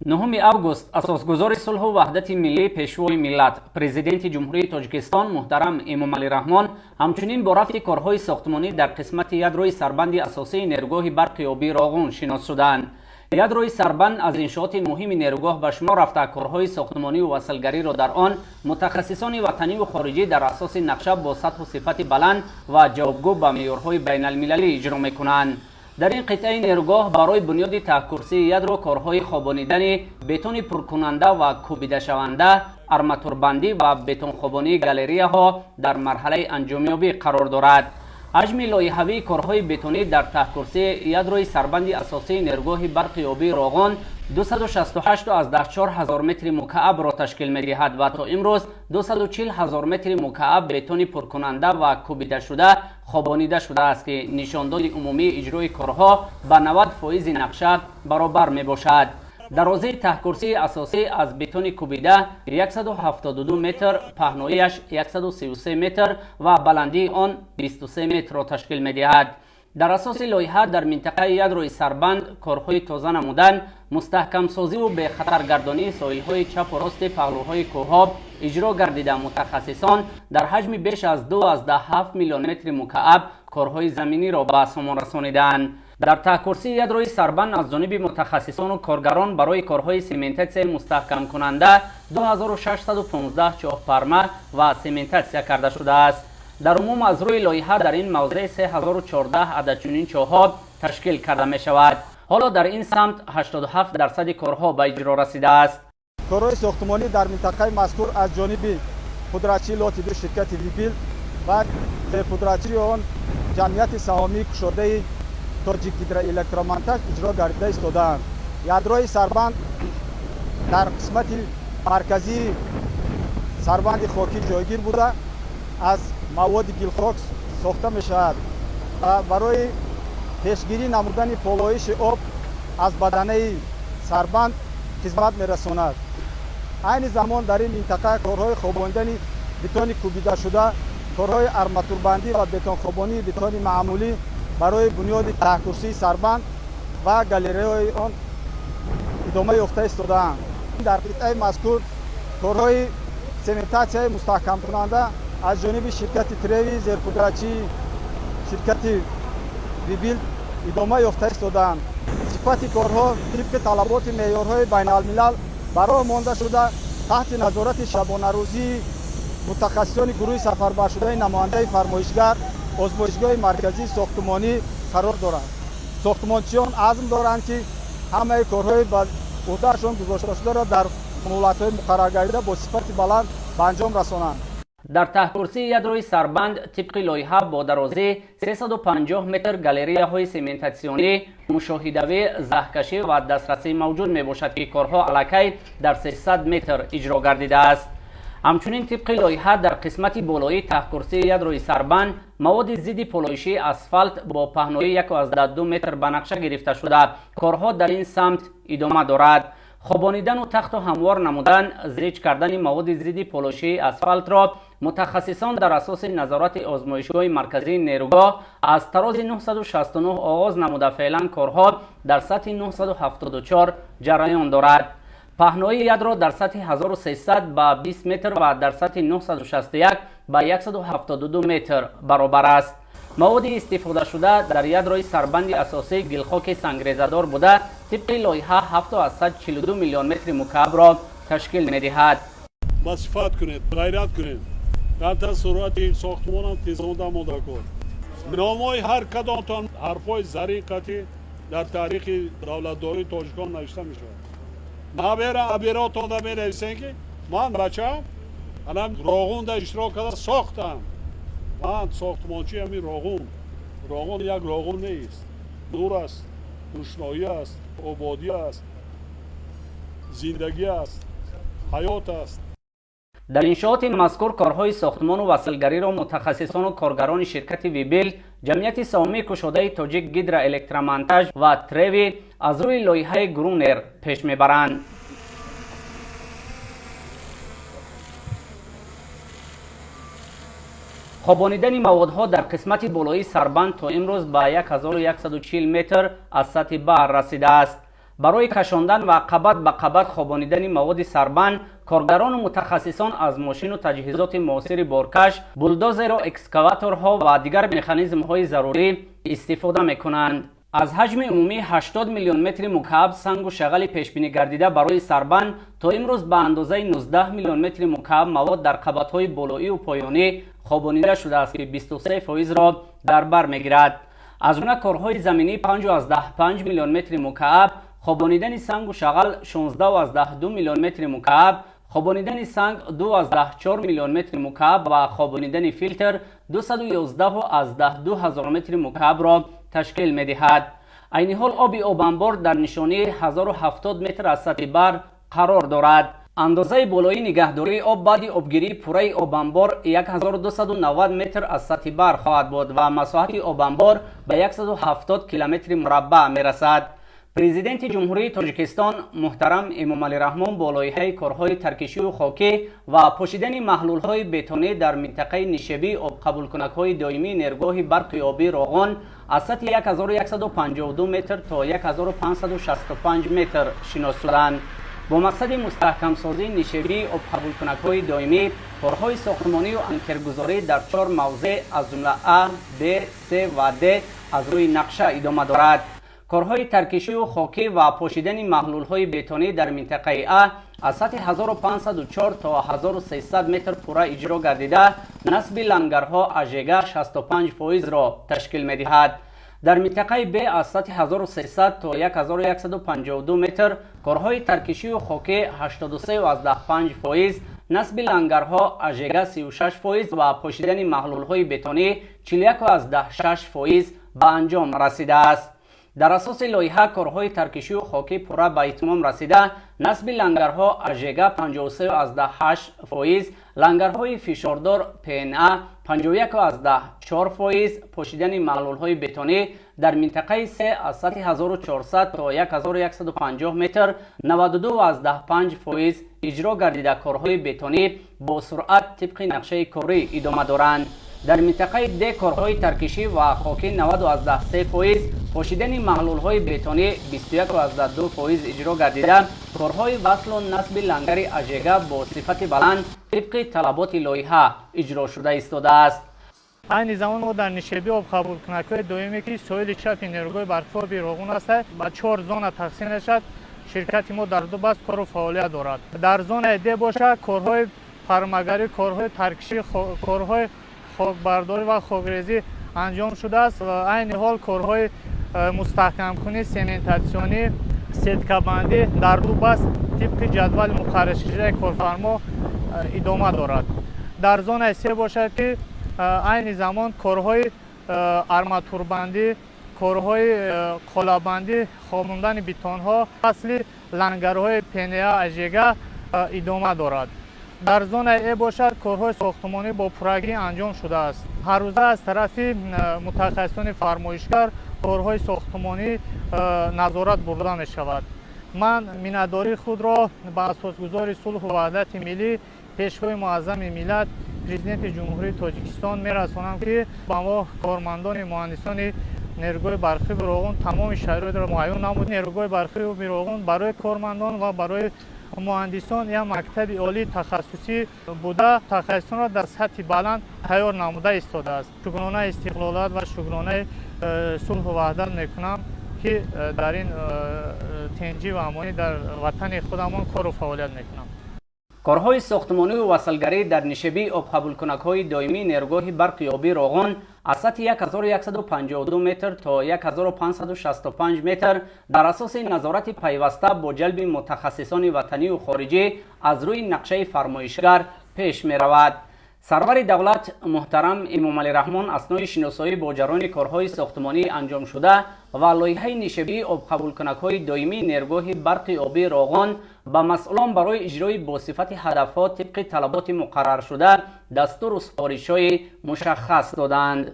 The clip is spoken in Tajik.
9 август асосгузори сулҳу ваҳдати миллӣ, пешвои миллат, президенти Ҷумҳурии Тоҷикистон муҳтарам Эмомалӣ Раҳмон ҳамчунин бо рафти корҳои сохтмонӣ дар қисмати ядрои сарбанди асосии нерӯгоҳи барқи обии Роғун шинос шуданд. Ядрои сарбанд аз иншооти муҳими нерӯгоҳ ба шумор рафта, корҳои сохтмониву васлгариро дар он мутахассисони ватаниву хориҷӣ дар асоси нақша бо сатҳу сифати баланд ва ҷавобгӯ ба меъёрҳои байналмилалӣ иҷро мекунанд. Дар ин қитъаи нерӯгоҳ барои бунёди таҳкурсии ядро корҳои хобонидани бетони пуркунанда ва кӯбидашаванда, арматурбандӣ ва бетонхобонии галереяҳо дар марҳалаи анҷомёбӣ қарор дорад. Ҳаҷми лоиҳавии корҳои бетонӣ дар таҳкурсии ядрои сарбанди асосии нерӯгоҳи барқи обии Роғун 268,4 ҳазор метри мукаабро ташкил медиҳад ва то имрӯз 240 ҳазор метри мукааб бетони пуркунанда ва кӯбидашуда хобонида шудааст, ки нишондоди умумии иҷрои корҳо ба 90 фоизи нақша баробар мебошад. Дарозии таҳкурсии асосӣ аз бетони кӯбида 172 метр, паҳноияш 133 метр ва баландии он 23 метрро ташкил медиҳад. Дар асоси лоиҳа дар минтақаи ядрои сарбанд корҳои тоза намудан, мустаҳкамсозиву бехатаргардонии соҳилҳои чапу рости паҳлӯҳои кӯҳҳо иҷро гардида, мутахассисон дар ҳаҷми беш аз 2,7 миллион метри мукааб корҳои заминиро ба сомон расонидаанд. Дар таҳкурсии ядрои сарбанд аз ҷониби мутахассисону коргарон барои корҳои сементатсияи мустаҳкамкунанда 2615 чоҳпарма ва сементатсия карда шудааст. Дар умум аз рӯи лоиҳа дар ин мавзеъ 3014 адад чунин чоҳҳо ташкил карда мешавад. Ҳоло дар ин самт 87 дарсади корҳо ба иҷро расидааст. Корҳои сохтмонӣ дар минтақаи мазкур аз ҷониби пудрачии лоти ду ширкати Вибил ва пудрачии он ҷамъияти саҳомии кушодаи Тоҷикгидроэлектромонтаж иҷро гардида истодаанд. Ядрои сарбанд дар қисмати марказии сарбанди хокӣ ҷойгир буда, аз маводи гилхок сохта мешавад ва барои пешгирӣ намудани полоиши об аз баданаи сарбанд хизмат мерасонад. Айни замон дар ин минтақа корҳои хобонидани бетони кӯбидашуда, корҳои арматурбандӣ ва бетонхобонии бетони маъмулӣ барои бунёди таҳкурсии сарбанд ва галереяҳои он идома ёфта истодаанд. Дар қитъаи мазкур корҳои сементатсияи мустаҳкамкунанда аз ҷониби ширкати Треви, зерпудрачии ширкати Вибил, идома ёфта истодаанд. Сифати корҳо тибқи талаботи меъёрҳои байналмилал ба роҳ монда шуда, таҳти назорати шабонарӯзии мутахассисони гурӯҳи сафарбаршудаи намояндаи фармоишгар, озмоишгоҳи марказии сохтмонӣ қарор дорад. Сохтмончиён азм доранд, ки ҳамаи корҳои ба уҳдаашон гузошташударо дар муҳлатҳои муқарраргардида бо сифати баланд ба анҷом расонанд. Дар таҳкурсии ядрои сарбанд тибқи лоиҳа бо дарозӣ 350 метр галереяҳои сементатсионӣ, мушоҳидавӣ, заҳкашӣ ва дастрасӣ мавҷуд мебошад, ки корҳо аллакай дар 300 метр иҷро гардидааст. Ҳамчунин тибқи лоиҳа дар қисмати болоии таҳкурсии ядрои сарбанд маводи зидди полоишии асфалт бо паҳноии 1,2 метр ба нақша гирифта шуда, корҳо дар ин самт идома дорад. Хобонидану тахту ҳамвор намудан, зич кардани маводи зидди полошии асфалтро мутахассисон дар асоси назорати озмоишгоҳи марказии нерӯгоҳ аз тарози 969 оғоз намуда, феълан корҳо дар сатҳи 974 ҷараён дорад. Паҳноии ядро дар сатҳи 1300 ба 20 метр ва дар сатҳи 961 ба 172 метр баробар аст. Маводи истифодашуда дар ядрои сарбанди асосӣ гилхоки сангрезадор буда, тибқи лоиҳа 7,42 миллион метри мукаабро ташкил медиҳад. Ба сифат кунед, ғайрат кунед, ҳатта суръати сохтмонам тезонда монда кор. Номҳои ҳар кадомтон ҳарфҳои зарин қатӣ дар таърихи давлатдории тоҷикон навишта мешавад. Набера аберотонда менависем, ки ман бачаам анам Роғунда иштирок карда сохтам, ман сохтмончи ҳамин Роғун. Роғун як Роғун нест, нур аст, рӯшноӣ аст, ободӣ аст, зиндагӣ аст, ҳаёт аст. Дар иншооти мазкур корҳои сохтмону васлгариро мутахассисону коргарони ширкати Вибил, ҷамъияти саҳомии кушодаи Тоҷик Гидроэлектромонтаж ва Треви аз рӯи лоиҳаи Грунер пеш мебаранд. Хобонидани маводҳо дар қисмати болоии сарбанд то имрӯз ба 1140 метр аз сатҳи баҳр расидааст. Барои кашондан ва қабат ба қабат хобонидани маводи сарбанд коргарону мутахассисон аз мошину таҷҳизоти муосири боркаш, булдозеру экскаваторҳо ва дигар механизмҳои зарурӣ истифода мекунанд. Аз ҳаҷми умумии 80 миллион метри мукааб сангу шағали пешбинӣ гардида барои сарбанд то имрӯз ба андозаи 19 миллион метри мукааб мавод дар қабатҳои болоию поёнӣ хобонида шудааст, ки 23 фоизро дар бар мегирад. Аз ҷумла корҳои заминӣ 5,5 миллион метри мукааб, хобонидани сангу шағал 16,2 миллион метри мукааб, хобонидани санг 2,4 миллион метри мукааб ва хобонидани филтр 211,2 ҳазор метри мукаабро ташкил медиҳад. Айни ҳол оби обанбор дар нишонии 1070 метр аз сатҳи баҳр қарор дорад. Андозаи болоии нигаҳдории об баъди обгирии пурраи обанбор 1290 метр аз сатҳи баҳр хоҳад буд ва масоҳати обанбор ба 170 километри мураббаъ мерасад. Президенти Ҷумҳурии Тоҷикистон муҳтарам Эмомалӣ Раҳмон бо лоиҳаи корҳои таркишию хокӣ ва пошидани маҳлулҳои бетонӣ дар минтақаи нишебии обқабулкунакҳои доимии нерӯгоҳи барқи обии Роғон аз сатҳи 1152 метр то 1565 метр шинос шуданд. Бо мақсади мустаҳкамсозии нишебии обқабулкунакҳои доимӣ корҳои сохтмонию анкергузорӣ дар чор мавзеъ, аз ҷумла А, Б, С ва Д, аз рӯи нақша идома дорад. Корҳои таркишию хокӣ ва пошидани маҳлулҳои бетонӣ дар минтақаи А аз сатҳи 1504 то 1300 метр пурра иҷро гардида, насби лангарҳо ажега 65 фоизро ташкил медиҳад. Дар минтақаи Б аз сатҳи 1300 то 1152 метр корҳои таркишию хокӣ 83,5 фоиз, насби лангарҳо ажега 36 фоиз ва пошидани маҳлулҳои бетонӣ 41,6 фоиз ба анҷом расидааст. Дар асоси лоиҳа корҳои таркишию хокӣ пурра ба итмом расида, насби лангарҳо ажега 53,8 фоиз, лангарҳои фишордор ПНА 51,4 фоиз, пошидани маҳлулҳои бетонӣ дар минтақаи С аз сатҳи 1400 то 1150 метр 92,5 фоиз иҷро гардида, корҳои бетонӣ бо суръат тибқи нақшаи корӣ идома доранд. Дар минтақаи Д корҳои таркишӣ ва хокӣ 90,3 фоиз, пошидани маҳлулҳои бетонӣ 21,2 фоиз иҷро гардида, корҳои васлу насби лангари ажега бо сифати баланд тибқи талаботи лоиҳа иҷро шуда истодааст. Айни замон мо дар нишебии обқабулкунакҳои доимӣ, ки соҳили чапи нерӯгоҳи барқи оби Роғун аст, ба чор зона тақсим мешавад. Ширкати мо дар ду баст кору фаъолият дорад. Дар зонаи Д бошад, корҳои пармагарӣ, корҳои таркишӣ, корҳои хокбардорӣ ва хокрезӣ анҷом шудааст. Айни ҳол корҳои мустаҳкамкунӣ, сементатсионӣ, сеткабандӣ дар ду баст тибқи ҷадвали муқарраршудаи корфармо идома дорад. Дар зонаи Се бошад, ки айни замон корҳои арматурбандӣ, корҳои қолабандӣ, хобондани бетонҳо, васли лангарҳои ПНА ажега идома дорад. Дар зонаи Э бошад, корҳои сохтмонӣ бо пуррагӣ анҷом шудааст. Ҳаррӯза аз тарафи мутахассисони фармоишгар корҳои сохтмонӣ назорат бурда мешавад. Ман миннатдории худро ба асосгузори сулҳу ваҳдати миллӣ, Пешвои муаззами миллат, Президенти Ҷумҳурии Тоҷикистон мерасонам, ки ба мо, кормандони муҳандисони нерӯгоҳи барқи Роғун, тамоми шароитро муайян намуд. Нерӯгоҳи барқи Роғун барои кормандон ва барои муҳандисон як мактаби олии тахассусӣ буда, тахассусонро дар сатҳи баланд тайёр намуда истодааст. Шукронаи истиқлолият ва шукронаи сулҳу ваҳдат мекунам, ки дар ин тинҷӣ ва амонӣ дар ватани худамон кору фаъолият мекунам. Корҳои сохтмонию васлгарӣ дар нишебии обқабулкунакҳои доимии нерӯгоҳи барқи обии Роғун аз сатҳи 1152 метр то 1565 метр дар асоси назорати пайваста бо ҷалби мутахассисони ватанию хориҷӣ аз рӯи нақшаи фармоишгар пеш меравад. Сарвари давлат муҳтарам Эмомалӣ Раҳмон аснои шиносоӣ бо ҷараёни корҳои сохтмонӣ анҷомшуда ва лоиҳаи нишебии обқабулкунакҳои доимии нерӯгоҳи барқи обии Роғон ба масъулон барои иҷрои бо сифати ҳадафҳо тибқи талаботи муқарраршуда дастуру супоришҳои мушаххас доданд.